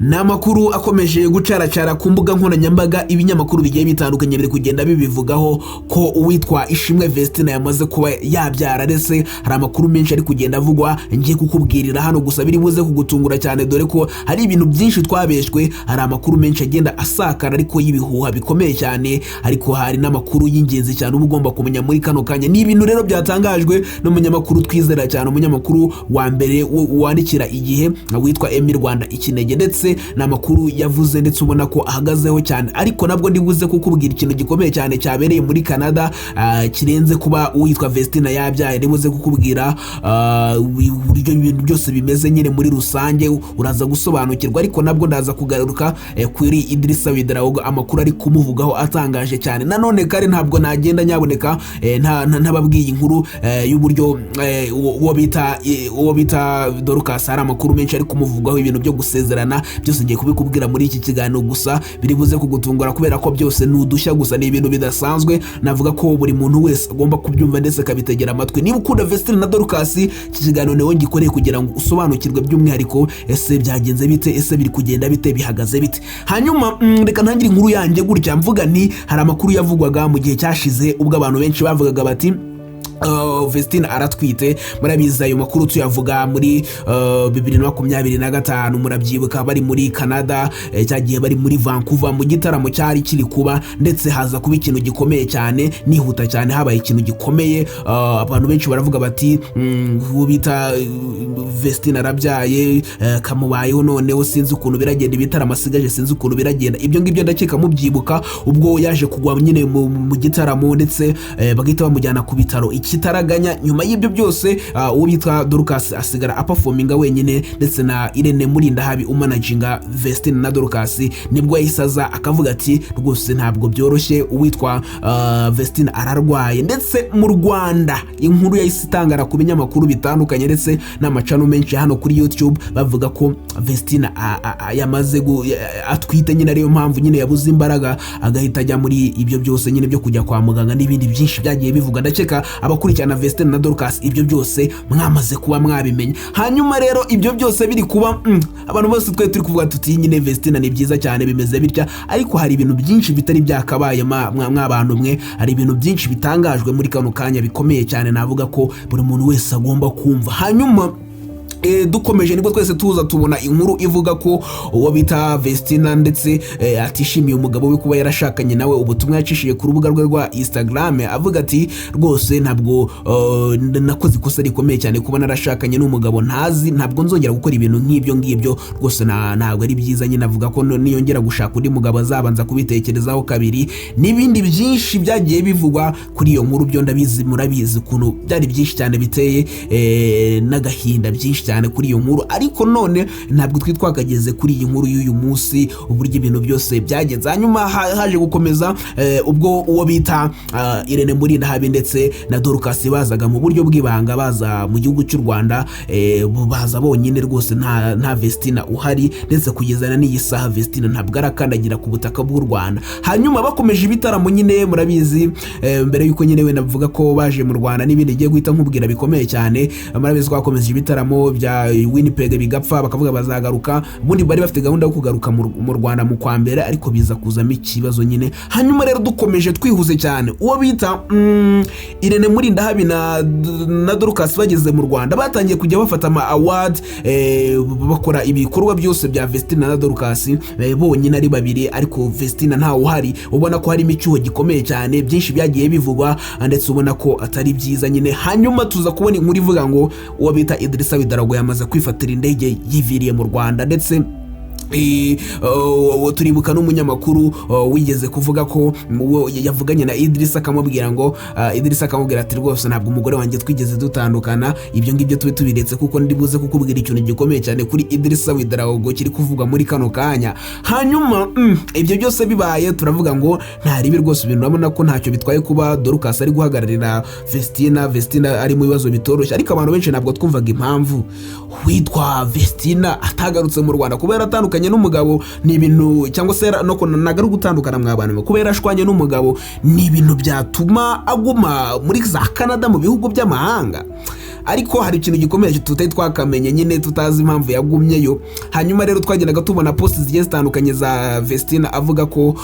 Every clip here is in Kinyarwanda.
Ni amakuru akomeje gucaracara ku mbuga nkoranyambaga, ibinyamakuru bigiye bitandukanye biri kugenda bibivugaho ko uwitwa Ishimwe Vestine yamaze kuba yabyara, ndetse hari amakuru menshi ari kugenda avugwa ngiye kukubwirira hano, gusa biri buze kugutungura cyane, dore ko hari ibintu byinshi twabeshwe. Hari amakuru menshi agenda asakara ariko y'ibihuha bikomeye cyane, ariko hari n'amakuru y'ingenzi cyane uba ugomba kumenya muri kano kanya. Ni ibintu rero byatangajwe n'umunyamakuru twizera cyane, umunyamakuru wa mbere wandikira Igihe witwa Emi Rwanda Ikinege, ndetse ni amakuru yavuze ndetse ubona ko ahagazeho cyane. Ariko nabwo ndibuze kukubwira ikintu gikomeye cyane cyabereye muri Canada, kirenze kuba uwitwa Vestina yabyaye. Ndibuze kukubwira uburyo ibintu byose bimeze nyine muri rusange, uraza gusobanukirwa. Ariko nabwo ndaza kugaruka kuri Idrissa Ouedraogo, amakuru ari kumuvugaho atangaje cyane. Nanone kare ntabwo nagenda nyaboneka ntababwiye inkuru y'uburyo uwo bita Dorcas, hari amakuru menshi ari kumuvugaho, ibintu byo gusezerana byose ngiye kubikubwira muri iki kiganiro. Gusa biri buze kugutungura kubera ko byose ni udushya, gusa ni ibintu bidasanzwe. Navuga ko buri muntu wese agomba kubyumva ndetse akabitegera amatwi. Niba ukunda Vestine na Dorcas, iki kiganiro niwe ngikoreye kugira ngo usobanukirwe by'umwihariko: ese byagenze bite? Ese biri kugenda bite? Bihagaze bite? Hanyuma reka ntangire inkuru yanjye gutya mvuga nti hari amakuru yavugwaga mu gihe cyashize, ubwo abantu benshi bavugaga bati Vestine aratwite. Murabizi, ayo makuru tuyavuga muri 2025, murabyibuka, bari muri Canada, cyagiye bari muri Vancouver mu gitaramo cyari kiri kuba, ndetse haza kuba ikintu gikomeye cyane. Nihuta cyane, habaye ikintu gikomeye, abantu benshi baravuga bati uwo bita Vestine arabyaye, kamubayeho, noneho sinzi ukuntu biragenda, ibitaramo asigaje sinzi ukuntu biragenda. Ibyo ngibyo ndakeka mubyibuka, ubwo yaje kugwa nyine mu gitaramo, ndetse bagahita bamujyana ku bitaro ikitaraganya. Nyuma y'ibyo byose, uwo bita Dorcas asigara aperforminga wenyine, ndetse na Irene Murindahabi umanaginga Vestine na Dorcas nibwo yahise aza akavuga ati rwose ntabwo byoroshye, uwitwa Vestine ararwaye. Ndetse mu Rwanda inkuru yahise itangara ku binyamakuru bitandukanye ndetse n'amachannel menshi hano kuri YouTube, bavuga ko Vestine yamaze atwite nyine, ariyo mpamvu nyine yabuze imbaraga agahita ajya muri ibyo byose nyine byo kujya kwa muganga n'ibindi byinshi byagiye bivuga. Ndakeka abakurikirana Vestine na Dorcas ibyo byose mwamaze kuba mwabimenya. Hanyuma rero ibyo byose biri kuba, abantu bose twe turi kuvuga tuti nyine Vestine ni byiza cyane, bimeze bitya, ariko hari ibintu byinshi bitari byakabaye. Mwabantu mwe, hari ibintu byinshi bitangajwe muri kano kanya bikomeye cyane, navuga ko buri muntu wese agomba kumva. Hanyuma dukomeje, nibwo twese tuza tubona inkuru ivuga ko uwo bita Vestina ndetse atishimiye umugabo we kuba yarashakanye nawe. Ubutumwa yacishije ku rubuga rwe rwa Instagram avuga ati rwose ntabwo nakoze ikosa rikomeye cyane kuba narashakanye n'umugabo ntazi, ntabwo nzongera gukora ibintu nk'ibyo ngibyo rwose, ntabwo ari byiza. Nyine avuga ko niyongera gushaka undi mugabo azabanza kubitekerezaho kabiri, n'ibindi byinshi byagiye bivugwa kuri iyo nkuru. Byo ndabizi, murabizi ukuntu byari byinshi cyane, biteye n'agahinda byinshi cyane kuri iyo nkuru. Ariko none ntabwo twi twakageze kuri iyi nkuru y'uyu munsi, uburyo ibintu byose byagenze. Hanyuma haje gukomeza ubwo uwo bita Irene Murindahabi ndetse na Dorcas bazaga mu buryo bw'ibanga, baza mu gihugu cy'u Rwanda, baza bonyine rwose, nta Vestina uhari, ndetse kugeza na n'iyi saha Vestina ntabwo arakandagira ku butaka bw'u Rwanda. Hanyuma bakomeje ibitaramo nyine, murabizi, mbere y'uko nyine wenda bavuga ko baje mu Rwanda n'ibindi ngiye guhita nkubwira bikomeye cyane. Murabizi ko bakomeje ibitaramo bya Winnipeg bigapfa, bakavuga bazagaruka. Ubundi bari bafite gahunda yo kugaruka mu Rwanda mu kwa mbere, ariko biza kuzamo ikibazo nyine. Hanyuma rero dukomeje twihuse cyane, uwo bita Irene Murindahabi na Dorcas bageze mu Rwanda batangiye kujya bafata ama award, bakora ibikorwa byose bya Vestina na Dorcas bonyine ari babiri, ariko Vestina ntawe uhari. Ubona ko harimo icyuho gikomeye cyane, byinshi byagiye bivugwa ndetse ubona ko atari byiza nyine. Hanyuma tuza kubona inkuru ivuga ngo uwo bita Idrissa Ouedraogo yamaze kwifatira indege, yiviriye mu Rwanda. Ndetse turibuka n'umunyamakuru wigeze kuvuga ko uwo yavuganye na Idrissa akamubwira ngo Idrissa akamubwira ati rwose ntabwo umugore wanjye twigeze dutandukana. Ibyo ngibyo tube tubiretse, kuko ndibuze kukubwira ikintu gikomeye cyane kuri Idrissa Ouedraogo kiri kuvugwa muri kano kanya. Hanyuma ibyo byose bibaye, turavuga ngo nta ribi rwose, ibintu urabona ko ntacyo bitwaye kuba Dorcas ari guhagararira Vestina, Vestina ari mu bibazo bitoroshye. Ariko abantu benshi ntabwo twumvaga impamvu witwa Vestina atagarutse mu Rwanda. Kuba yaratandukanye n'umugabo ni ibintu, cyangwa se no ntabwo ari ugutandukana mwa bantu mwe, kuba yarashwanye n'umugabo ni ibintu byatuma aguma muri za Canada, mu bihugu by'amahanga? Ariko hari ikintu gikomeye tutari twakamenye nyine, tutazi impamvu yagumyeyo. Hanyuma rero twagendaga tubona post zigiye zitandukanye za Vestina, avuga ko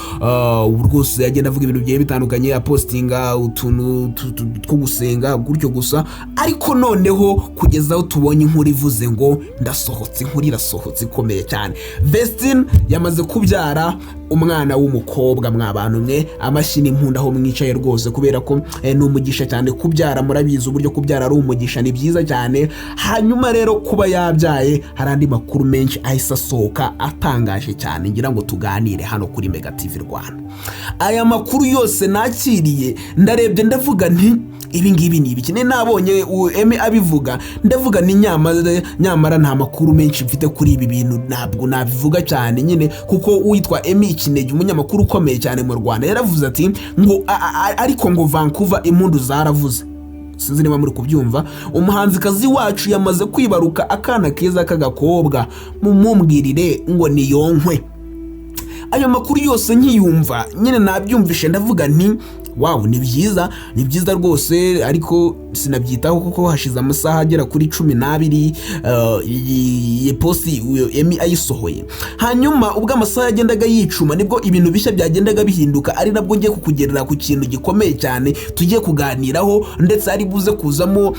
rwose agenda avuga ibintu bigiye bitandukanye, apostinga utuntu two gusenga gutyo gusa. Ariko noneho kugeza aho tubonye inkuru ivuze ngo ndasohotse, inkuru irasohotse ikomeye cyane. Vestine yamaze kubyara umwana w'umukobwa. Mwa bantu mwe, amashyi n'impundu aho mwicaye rwose, kubera ko ni umugisha cyane kubyara. Murabizi uburyo kubyara ari umugisha, ni byiza cyane. Hanyuma rero kuba yabyaye, hari andi makuru menshi ahise asohoka atangaje cyane, ngira ngo tuganire hano kuri Mega TV Rwanda. Aya makuru yose nakiriye, ndarebye ndavuga nti: "Ibi ngibi ni ibiki?" Nabonye Emmy abivuga, ndavuga ni nyamara nyamara nta makuru menshi mfite kuri ibi bintu, ntabwo nabivuga cyane nyine, kuko uwitwa Emmy Ikinege, umunyamakuru ukomeye cyane mu Rwanda, yaravuze ati ngo ariko ngo Vancouver impundu zaravuze. Sinzi niba muri kubyumva. Umuhanzikazi wacu yamaze kwibaruka akana keza k'agakobwa, mumumbwirire ngo niyonkwe. Ayo makuru yose nkiyumva nyine, nabyumvishe ndavuga nti: "Wow, ni byiza, ni byiza rwose." Ariko sinabyitaho kuko hashize amasaha agera kuri 12 iyi post uyo Emmy ayisohoye. Hanyuma ubwo amasaha yagendaga yicuma, nibwo ibintu bishya byagendaga bihinduka, ari nabwo ngiye kukugerera ku kintu gikomeye cyane tugiye kuganiraho, ndetse hari buze kuzamo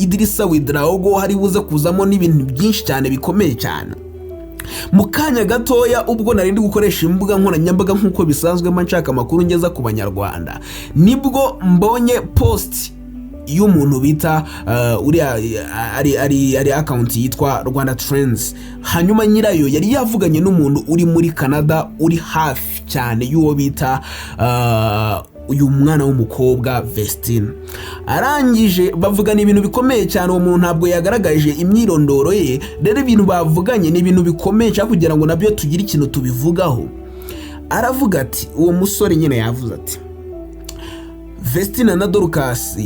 Idrissa Ouedraogo, hari buze kuzamo n'ibintu byinshi cyane bikomeye cyane. Mu kanya gatoya, ubwo nari ndi gukoresha imbuga nkoranyambaga nk'uko bisanzwe mba nshaka amakuru ngeza ku Banyarwanda, nibwo mbonye post y'umuntu bita uriya ari account yitwa Rwanda Trends. Hanyuma nyirayo yari yavuganye n'umuntu uri muri Canada, uri hafi cyane y'uwo bita uyu mwana w'umukobwa Vestine. Arangije bavugana ibintu bikomeye cyane. Uwo muntu ntabwo yagaragaje imyirondoro ye. Rero ibintu bavuganye ni ibintu bikomeye cyangwa kugira ngo nabyo tugire ikintu tubivugaho. Aravuga ati, uwo musore nyine yavuze ati: "Vestina na Dorcas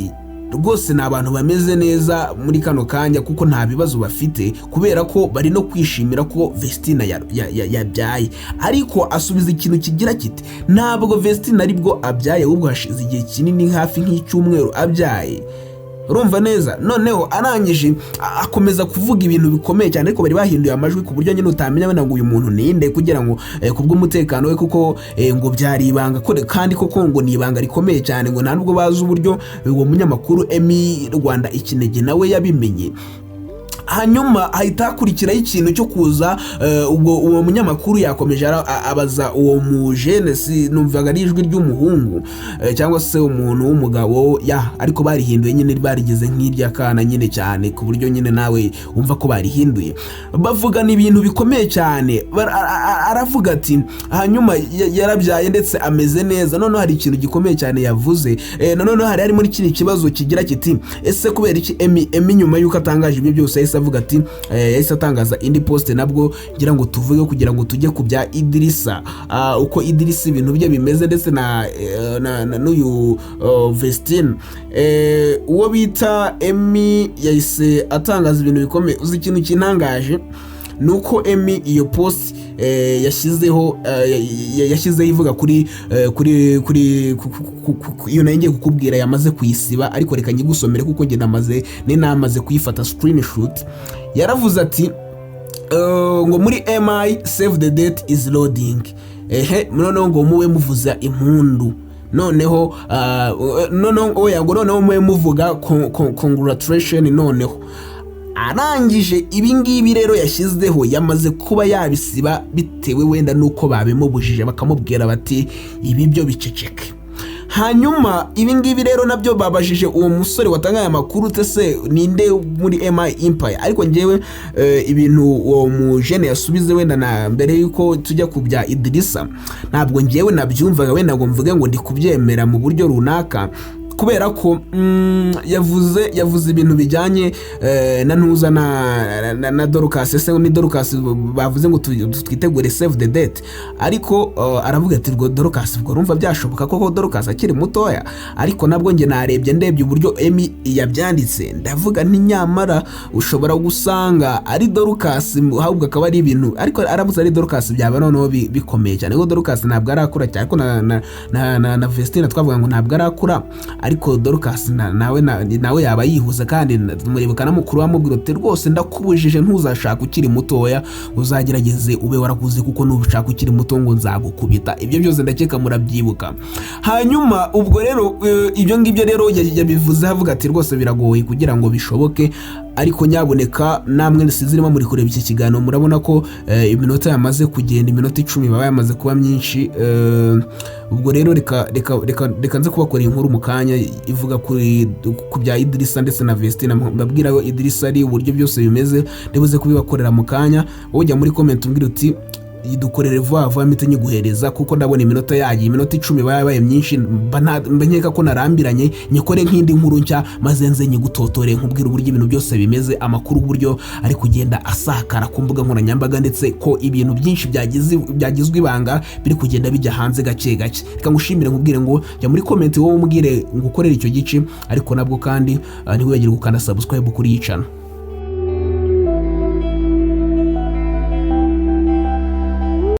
rwose ni abantu bameze neza muri kano kanya, kuko nta bibazo bafite, kubera ko bari no kwishimira ko Vestina yabyaye." Ariko asubiza ikintu kigira kiti: "Ntabwo Vestina aribwo abyaye, ahubwo hashize igihe kinini, hafi nk'icyumweru abyaye." Urumva neza. Noneho arangije akomeza kuvuga ibintu bikomeye cyane, ariko bari bahinduye amajwi ku buryo nyine utamenya wenda ngo uyu muntu ninde, kugira ngo kubw'umutekano we, kuko ngo byari ibanga kandi koko ngo ni ibanga rikomeye cyane, ngo nta nubwo bazi uburyo uwo munyamakuru Emmy Rwanda Ikinege nawe yabimenye. Hanyuma hahita hakurikiraho ikintu cyo kuza ubwo uwo munyamakuru yakomeje abaza uwo mujene, si numvaga ari ijwi ry'umuhungu cyangwa se umuntu w'umugabo ya, ariko barihinduye nyine, barigeze nk'iry'akana nyine cyane, ku buryo nyine nawe wumva ko barihinduye. Bavugana ibintu bikomeye cyane. Aravuga ati hanyuma yarabyaye ndetse ameze neza. Noneho hari ikintu gikomeye cyane yavuze. Noneho hari harimo n'ikindi kibazo kigira kiti: "Ese kubera iki Emmy nyuma y'uko atangaje ibyo byose yahise avuga ati yahise atangaza indi post?" Nabwo ngira ngo tuvuge kugira ngo tujye ku bya Idrissa, uko Idrissa ibintu bye bimeze, ndetse na n'uyu Vestine. Uwo bita Emmy yahise atangaza ibintu bikomeye. Uzi ikintu kintangaje? Ni uko Emmy iyo post yashyizeho yashyizeho ivuga kuri iyo nayo ngiye kukubwira, yamaze kuyisiba. Ariko reka nyigusomere kuko njye namaze kuyifata screenshot. Yaravuze ati ngo muri MI save the date is loading, ehe, noneho ngo mube muvuza impundu, noneho noneho oya, ngo noneho mube muvuga congratulation. Noneho arangije ibi ngibi rero yashyizeho, yamaze kuba yabisiba, bitewe wenda n'uko babimubujije, bakamubwira bati: "Ibi byo biceceke." Hanyuma ibi ngibi rero nabyo babajije uwo musore watangaye amakuru: "Ese ninde muri MI Empire?" Ariko ngewe ibintu uwo mujene yasubize, wenda na mbere yuko tujya ku bya Idrissa, ntabwo ngewe nabyumvaga wenda ngo mvuge ngo ndi kubyemera mu buryo runaka, kubera ko yavuze ibintu bijyanye na ntuza na Dorcas. Ese ni Dorcas bavuze ngo twitegure save the date? Ariko aravuga ati ngo Dorcas, ubwo urumva byashoboka koko Dorcas akiri mutoya? Ariko nabwo njye narebye, ndebye uburyo Emmy yabyanditse, ndavuga nti nyamara ushobora gusanga ari Dorcas, ahubwo akaba ari ibintu. Ariko aramutse ari Dorcas byaba noneho bikomeye cyane, kuko Dorcas ntabwo arakura cyane, ariko na Vestine twavuga ngo ntabwo arakura. Ariko Dorcas nawe yaba yihuza, kandi muribuka na mukuru wamubwira uti: "Rwose ndakubujije, ntuzashaka ukiri mutoya, uzagerageze ube warakuze, kuko nushaka ukiri muto ngo nzagukubita." Ibyo byose ndakeka murabyibuka. Hanyuma ubwo rero ibyo ngibyo rero yabivuze avuga ati: "Rwose biragoye kugira ngo bishoboke." Ariko nyaboneka namwe sinzirimo muri kureba iki kiganiro, murabona ko iminota yamaze kugenda, iminota 10 baba yamaze kuba myinshi. Ubwo rero reka nze kubakorera inkuru mu kanya ivuga ku bya Idirisa ndetse na Vestine, mbabwira aho Idirisa ari, uburyo byose bimeze. Ndibuze kubibakorera mu kanya. Wowe ujya muri comment umbwira uti: "Dukorere vuba vuba," mpite nyiguhereza, kuko ndabona iminota yagiye, iminota 10 iba yabaye myinshi. Mba nkeka ko narambiranye. Nyikore nk'indi nkuru nshya, maze nze nyigutotore, nkubwire uburyo ibintu byose bimeze, amakuru uburyo ari kugenda asakara ku mbuga nkoranyambaga, ndetse ko ibintu byinshi byagizwe ibanga biri kugenda bijya hanze gake gake. Reka ngushimire, nkubwire ngo jya muri comment wowe umbwire ngo ukorere icyo gice, ariko nabwo kandi ntiwibagirwe gukanda subscribe kuri iyi channel.